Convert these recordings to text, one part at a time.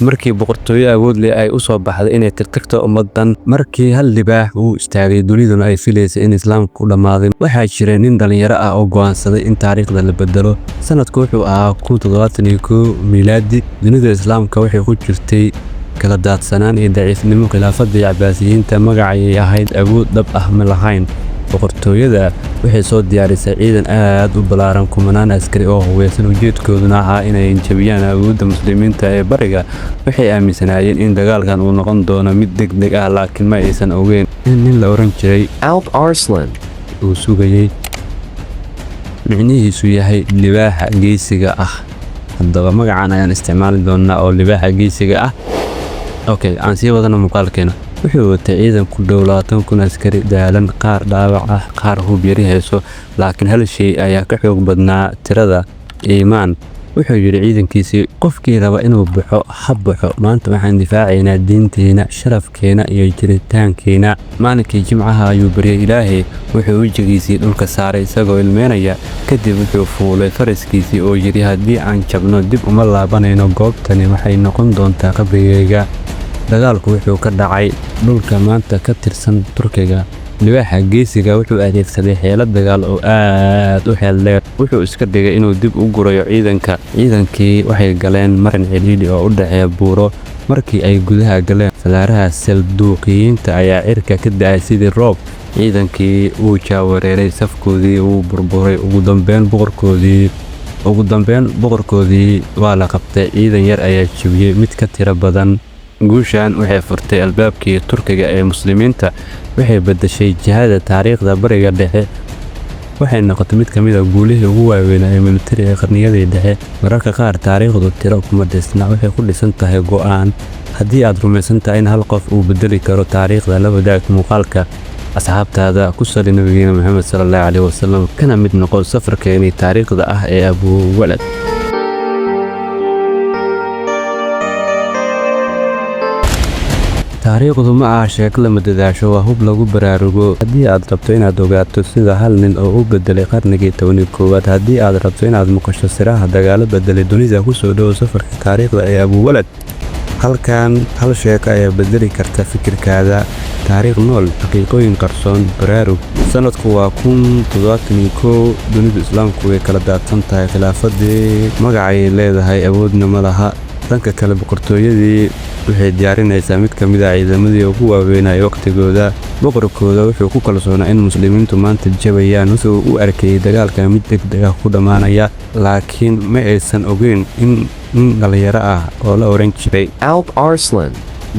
Markii boqortooyo awood leh ay u soo baxday inay tirtirto ummaddan, markii hal libaax uu istaagay, duniduna ay filaysay in Islaamku dhammaaday, waxaa jiray nin dhalinyaro ah oo go'aansaday in taariikhda la bedelo. Sanadku wuxuu ahaa 1071 miilaadi. Dunida Islaamka waxay ku jirtay kala daadsanaan iyo daciifnimo. Khilaafadii Cabaasiyiinta magacayay ahayd, awood dhab ah ma lahayn. Boqortooyada waxay soo diyaarisay ciidan aad u ballaaran, kumanaan askari oo hubeysan, ujeedkooduna ahaa inay jabiyaan awoodda Muslimiinta ee bariga. Waxay aaminsanaayeen in dagaalkan uu noqon doono mid degdeg ah, laakiin ma aysan ogeyn in nin la oran jiray Alp Arslan uu sugayay, micnihiisu yahay libaaxa geesiga ah. Haddaba magacan ayaan isticmaali doonaa oo libaaxa geesiga ah. Okay, aan sii wadano muuqaalkeena. Wuxuu watay ciidan ku dhow 20,000 askari, daalan, qaar dhaawac ah, qaar hub yari hayso, laakiin hal shay ayaa ka xoog badnaa tirada: iimaan. Wuxuu yidhi ciidankiisii, "Qofkii raba inuu baxo ha baxo. Maanta waxaan difaacaynaa diinteena, sharafkeena iyo jiritaankeena." Maalinkii Jimcaha ayuu baryay Ilaahay. Wuxuu wejigiisii dhulka saaray isagoo ilmeynaya. Kadib wuxuu fuulay faraskiisii oo yidhi, "Haddii aan jabno, dib uma laabanayno. Goobtani waxay noqon doontaa qabrigayga." Dagaalku wuxuu ka dhacay dhulka maanta ka tirsan Turkiga. Libaaxa geesiga wuxuu adeegsaday xeelad dagaal oo aad u xeel dheer. Wuxuu iska dhigay inuu dib u gurayo ciidanka. Ciidankii waxay galeen marin cidhiidhi oo u dhexeeya buuro. Markii ay gudaha galeen, falaaraha Selduuqiyiinta ayaa cirka ka da'ay sidii roob. Ciidankii wuu jaawareeray, safkoodii wuu burburay. Ugu dambeyn boqorkoodii waa la qabtay. Ciidan yar ayaa jebiyey mid ka tiro badan. Guushan waxay furtay albaabkii Turkiga ee Muslimiinta. Waxay beddeshay jihada taariikhda Bariga Dhexe. Waxay noqotay mid ka mid ah guulihii ugu waaweynaa ee militari ee qarniyadii dhexe. Mararka qaar taariikhdu tiro kuma dhisna, waxay ku dhisan tahay go'aan. Haddii aad rumaysan tahay in hal qof uu beddeli karo taariikhda, la wadaag muuqaalka asxaabtaada, ku sali nabigeena Maxamed sallallahu calayhi wasallam, kana mid noqo safarkeenii taariikhda ah ee Abuwalad. Taariikhdu ma aha sheeko lama dadaasho, waa hub lagu baraarugo. Haddii aad rabto inaad ogaato sida hal nin oo u bedelay qarnigii 11aad, haddii aad rabto inaad maqasho siraha dagaalo bedelay dunida, ku soo dhowo safarka taariikhda ee Abuwalad. Halkan hal sheeko ayaa bedeli karta fikirkaada. Taariikh nool, xaqiiqooyin qarsoon, baraarug. Sanadku waa 1071. Dunidu Islaamku way kala daadsan tahay. Khilaafadii magacay leedahay, awoodna ma laha. Dhanka kale, boqortooyadii waxay diyaarinaysaa mid ka mid ah ciidamadii ugu waaweynaa ee waqtigooda. Boqorkooda wuxuu ku kalsoonaa in Muslimiintu maanta jabayaan. Wuxuu u arkayay dagaalka mid degdeg ah ku dhammaanaya, laakiin ma aysan ogeyn in nin dhalinyaro ah oo la oran jiray Alp Arslan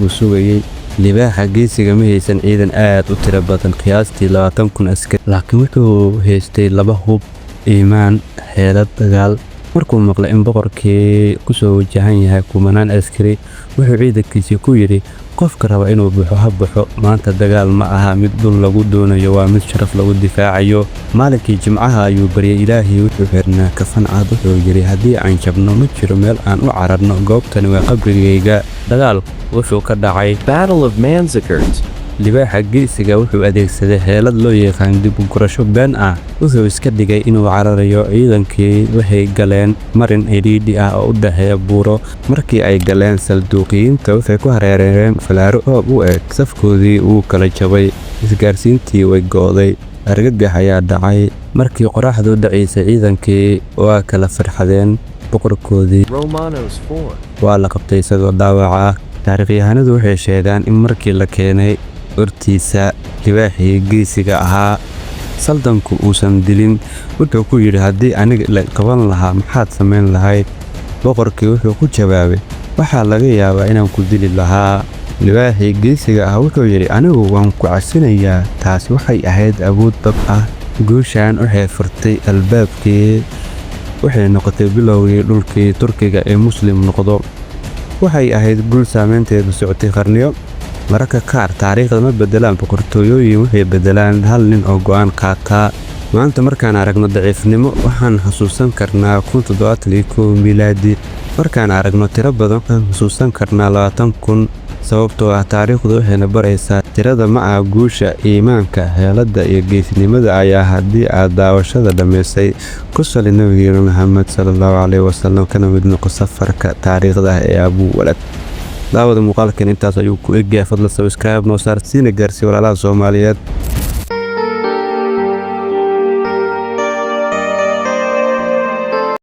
uu sugayay. Libaaxa geesiga ma haysan ciidan aad u tiro badan, qiyaastii 20,000 askari, laakiin wuxuu haystay laba hub: iimaan, xeelad dagaal. Markuu maqlay in boqorkii ku soo wajahan yahay kumanaan askari, wuxuu ciidankiisii ku yidhi, "Qofka raba inuu baxo ha baxo. Maanta dagaal ma aha mid dhul lagu doonayo, waa mid sharaf lagu difaacayo." Maalinkii Jimcaha ayuu baryay Ilaahay. Wuxuu xirnaa kafan cad. Wuxuu yidhi, "Haddii aan jabno, ma jiro meel aan u cararno. Goobtani waa qabrigayga." Dagaal wuxuu ka dhacay Battle of Manzikert. Libaaxa geesiga wuxuu adeegsaday xeelad loo yaqaan dib u gurasho been ah. Wuxuu iska dhigay inuu cararayo. Ciidankii waxay galeen marin cidhiidhi ah oo u dhexeeya buuro. Markii ay galeen, Salduuqiyiinta waxay ku hareereeyeen falaaro roob u eg. Safkoodii wuu kala jabay, isgaarsiintii way go'day, argagax ayaa dhacay. Markii qoraxdu dhacaysay, ciidankii waa kala farxadeen. Boqorkoodii Romanos IV. waa la qabtay isagoo dhaawac ah. Taariikhyahanadu waxay sheegaan in markii la keenay hortiisa libaaxii geesiga ahaa, saldanku uusan dilin. Wuxuu ku yidhi, "Haddii aniga la qaban lahaa, maxaad samayn lahayd?" Boqorkii wuxuu ku jawaabay, "Waxaa laga yaabaa inaan ku dili lahaa." Libaaxii geesiga ah wuxuu yidhi, "Anigu waan ku casinayaa." Taasi waxay ahayd awood dab ah. Guushan waxay furtay albaabkii, waxay noqotay bilowgii dhulkii Turkiga ee Muslim noqdo. Waxay ahayd guul saameynteedu socotay qarniyo. Mararka qaar taariikhda ma beddelaan boqortooyooyin, waxay beddelaan hal nin oo go'aan qaataa. Maanta markaan aragno daciifnimo, waxaan xasuusan karnaa 1071 miilaadi. Markaan aragno tiro badan, waxaan xusuusan karnaa 20,000, sababtoo ah taariikhdu waxayna baraysaa tirada ma aha guusha. Iimaanka, xeeladda iyo geesinimada ayaa. Haddii aad daawashada dhammaysay, ku sali nabigeena Maxamed sallallahu calayhi wasallam, kana mid noqo safarka taariikhda ah ee Abuwalad. Daawada, muuqaalkan intaas ayuu ku egyahay. Fadlan subscribe noo saar, siina gaarsii walaalaha Soomaaliyeed.